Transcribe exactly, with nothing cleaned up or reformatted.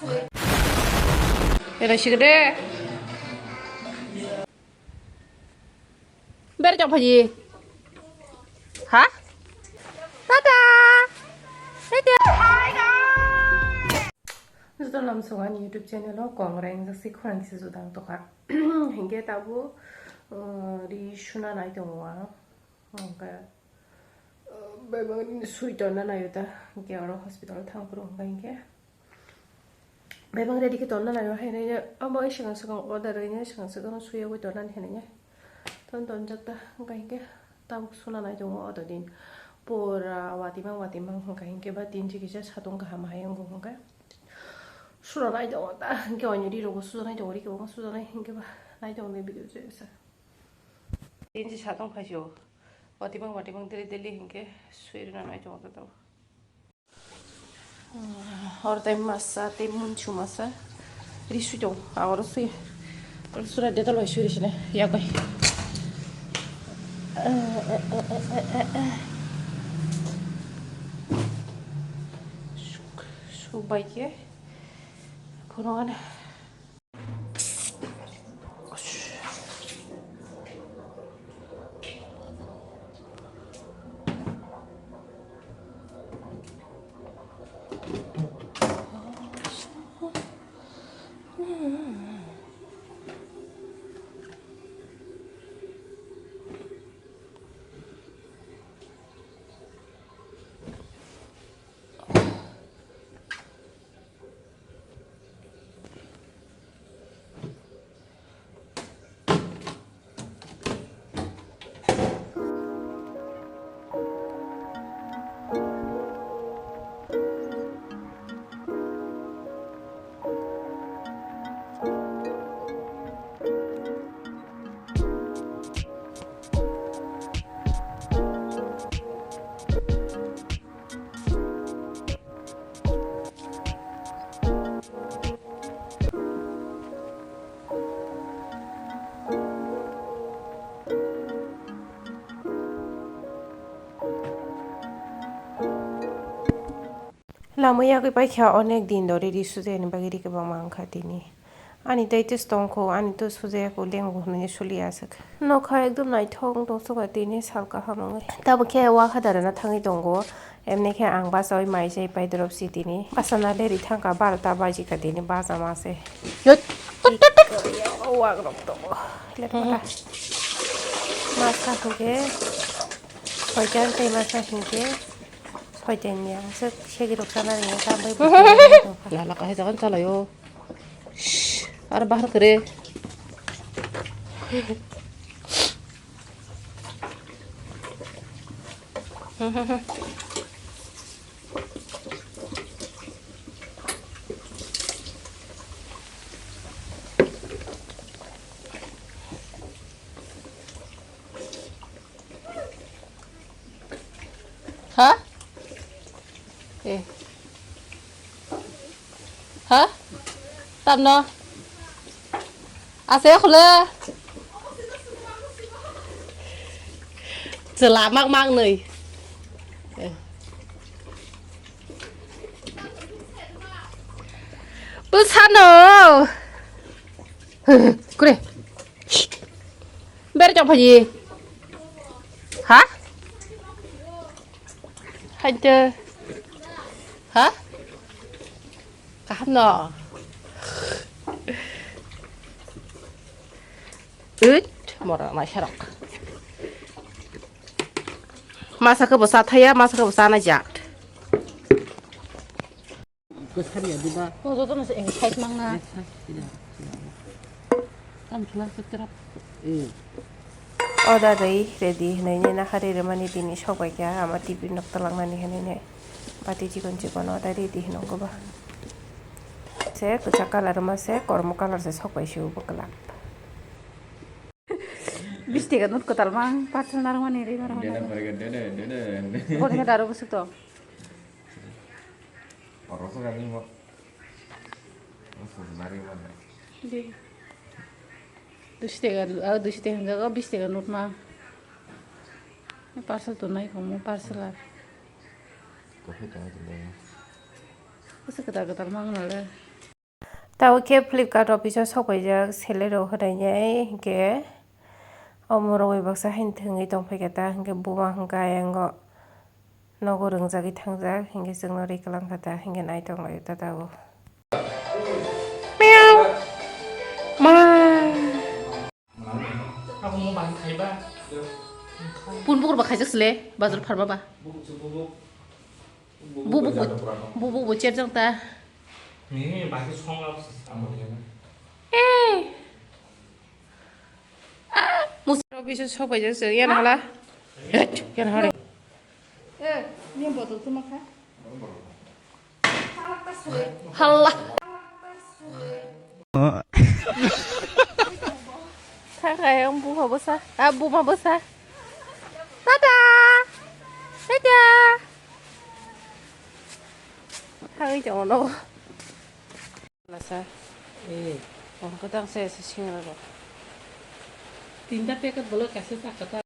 Ero sigede. Ber chok phaji. Ha? Tata. Tata. Hi guys. Joto lam song ani YouTube channel o kong reng jak si khorang kisa judang tokha. Hingke tabu, uh, ri suna nai tongo ang. Hingke, uh, bebak ni sui tonna nai uta. Hingke oro hospital thang phuru hingke. Bebak ready khe tonna nai o hai nai, abo swkang swkang order ri nai, swkang swkang suya wi tonna ni hinwi nai. Ton ton jak ta, hingka hingke tabuk suna nai tongo auto din. Pura watimang watimang hingka hingke ba tin chi kisa satung kaham hai wngkha hingke. Suna nai tongo ta, hingke oini ri rogo suja nai tongo, ri kebo suja nai hingke ba nai tongo video se sa. Tin chi satung phai si o. Watimang watimang deli deli hingke sui rina nai tongo ta. Hor tei masa tei munchu masa ri sui tong, ang oro sui, oro sura detol bai sui ri sini yak bai. Suk, suk bai khe phunukgani. Lamwi yagwi paikha onek din dori ri sujayani bagwi ri kwbangma wngkha tini. Ani tei tei tongkho, ani tei sujaya kho lengbo hwnwi suli aswk. Nokha ekdom naithok wng tong sukha tini sal kaham wngwi. Tabuk khe wakha darana thangwi tongo. Emni khe ang bachaui mai chai pai drop si tini. Bachana leri thangkha barota baji kha tini bachama se. Yot. Wagrok tongo. Lepota. Masa hwnkhe. Soitan tei masa hwnkhe. Soitan ya. Aswk segi rok sana ringo ta bai. Lala kahai jagan chalayo. Shh, ar bahar kere. Ha? Eh. Ha? Tamno? Ase khule. Chwla mak mak nui. Eh. Bwsano. Kure. Ber chok phaji. Ha? Haide. Ha? Kaham no. Ut, mora mai sarok. Masa khe bo sathaya, masa khe bo sana jak. Kwsari ya diba? O joto no se eng side mang na. Tam thla se trap. Eh. Order rwi ready hwnwi nai nahari rwmani tini sok bai kha ama T V nok twlangnani hwnwi nai. Bati chikon chikon order ready hwnwi nai ba. Se kwchak colour rwma se kormo colour se sok bai se bo kwlak. Bish taka note kwtal mang parcel narwkmani ri narwkmani. Dede phai khe dede, dede. Boni khe daro bwswk to. Oro se gani mo. Mo se nari mo. Di. Dushi taka, ah, dushi taka hwnjago, bish taka note ma. Parcel tongnai kho mo, parcel a. Kopi tong tong. Bwswk kwtal kwtal mang nale. Tabuk khe Flipkart office o sok paijak, salary rok hwnwi hinkhe omo rwui baksa haino thwngwi tongphai kha ta, hinkhe buma hinkhe ayango nogo rwngjagwi thangjak, hinkhe chwngno ri kwlang kha ta, hinkhe nai tong laio ta tabuk. Meow. Ma. Pun bukur ba khaijak sile, bazar pharma ba. Bubuk bo, bubuk bo cherjang ta. Ni bahai song up. Eh. Ah, musa office o sok paijak se, yan hala. Yan hala. Eh, ni botol tu makha. Halla. Thang kha yang buha bwsa. Ah, buma bwsa. Tada. Tada. Thangwi tongo no. Lasa. Eh. Oh, kwtang se, se singra rok. Tinta packet bolo kaisa ta kwtal.